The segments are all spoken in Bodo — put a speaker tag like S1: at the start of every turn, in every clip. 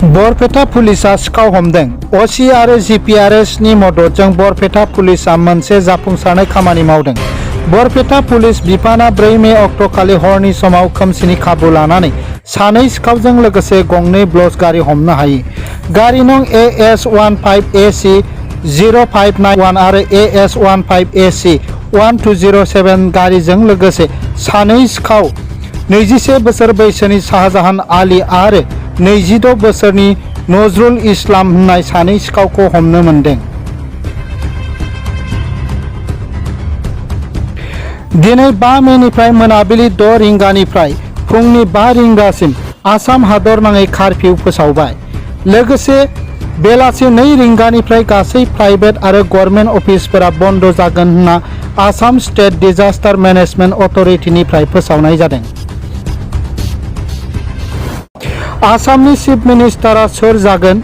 S1: बरपेटा पुलिसा सिखाव हमदों। ओसि आरो जिपिआरएस नि मददजों बरपेटा पुलिसा मोनसे जाफुंसारनाय खामानि मावदों। बरपेटा पुलिस बिफाना 4 मे अक्ट'खालि हरनि समाव खोमसिनि खाबु लानानै सानै सिखावजों लोगोसे गंनै ब्लस गारि हमनो हायो। गारि नं AS15AC 0591 आरो AS15AC 1207 गारिजों लोगोसे सानै सिखाव 21 बोसोर बैसोनि शाहजाहान आली आरो 26 बोसोरनि नजरुल इस्लाम होननाय सानै सिखावखौ हमनो मोनदों। दिनै 5 मेनिफ्राय मोनाबिलि 6 रिंगानिफ्राय फुंनि 5 रिंगासिम आसाम हादरनाङै कार्फिउ फोसावबाय। लोगोसे बेलासि 2 रिंगानिफ्राय गासै प्राइभेट आरो गभर्नमेन्ट अफिसफोरा बन्द जागोन होनना आसाम स्टेट डिजास्टार मेनेजमेन्ट अथ'रिटिनिफ्राय फोसावनाय जादों। आसामनि चिफ मिनिस्टारा सोर जागोन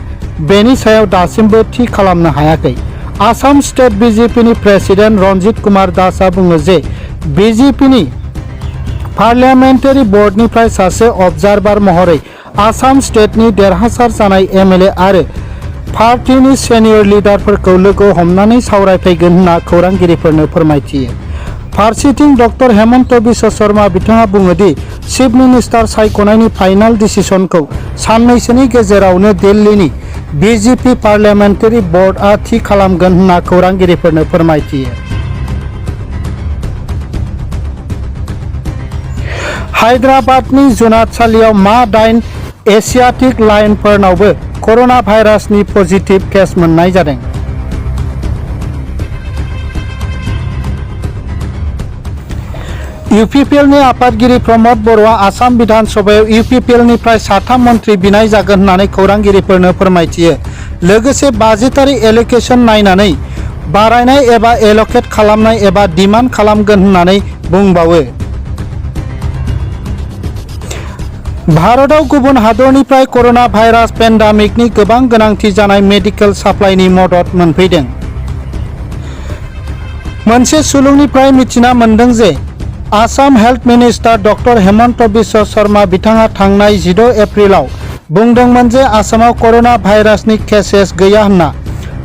S1: बेनि सायाव दासिमबो थि खालामनो हायाखै। आसाम स्टेट बिजेपिनि प्रेसिडेन्ट रन्जित कुमार दासआ बुङो जे बिजेपिनि पार्लियामेन्टारि बर्डनिफ्राय सासे अबजार्भार महरै आसाम स्टेटनि देरहासार जानाय एमएलए आरो पार्टीनि सिनियर लिडारफोरखौ लोगो हमनानै सावरायफैगोन होनना खौरांगिरिफोरनो फोरमायथियो। फारसेथिं डक्टर हेमन्त बिश्व शर्मा बिथाङा बुङो दि चिफ मिनिस्टार सायख'नायनि फाइनाल डिसिसनखौ साननैसोनि गेजेरावनो दिल्लीनि बिजेपि पार्लियामेन्टारि बर्डआ थि खालामगोन होनना खौरांगिरिफोरनो फोरमायथियो। हायद्राबादनि जुनादसालियाव मा 8 एसियाटिक लायनफोरनावबो कर'ना भाइरासनि पजिटिभ केस मोननाय जादों। इउपिपिएलनि आफादगिरि प्रमद बर'आ आसाम विधान सभायाव इउपिपिएलनिफ्राय 3 मन्थ्रि बिनाय जागोन होननानै खौरांगिरिफोरनो फोरमायथियो। लोगोसे बाजेटारि एल'केशन नायनानै बारायनाय एबा एल'केट खालामनाय एबा डिमान्ड खालामगोन होननानै बुंबावो। भारतआव गुबुन हादरनिफ्राय कर'ना भाइरास पेन्डेमिकनि गोबां गोनांथि जानाय मेडिकेल साप्लाइनि मदद मोनफैदों। मोनसे सुलुंनिफ्राय मिथिना मोन्दों जे Assam health minister doctor Hemant Biswa Sharma बिथाङा थांनाय 16 एप्रिलाव बुंदोंमोन जे आसामाव कर'ना भाइरासनि केसेस गैया होनना।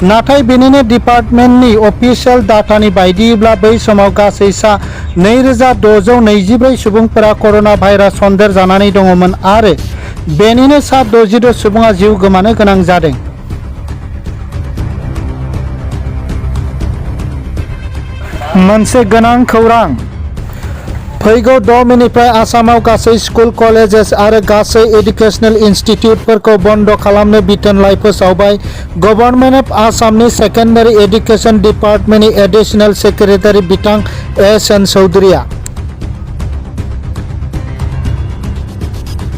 S1: नाथाय बेनिनो डिपार्टमेन्टनि अफिसियेल डाटानि बायदिब्ला बै समाव गासै सा 2624 सुबुंफोरा कर'ना भाइरास सन्देर जानानै दङमोन आरो बेनिनो सा 66 सुबुङा जिउ गोमानो गोनां जादों। मोनसे गोनां खौरां। फैगौ 6 मेनिफ्राय आसामाव गासै स्कुल कलेजेस आरो गासै एडुकेशनेल इनस्टिट्युटफोरखौ बन्द खालामनो बिथोनलाइ फोसावबाय। गभर्नमेन्ट अफ आसामनि सेकेन्डारि एडुकेशन डिपार्टमेन्टनि एडिशनेल सेक्रेटारि बिथां एस एन चौधुरीआ।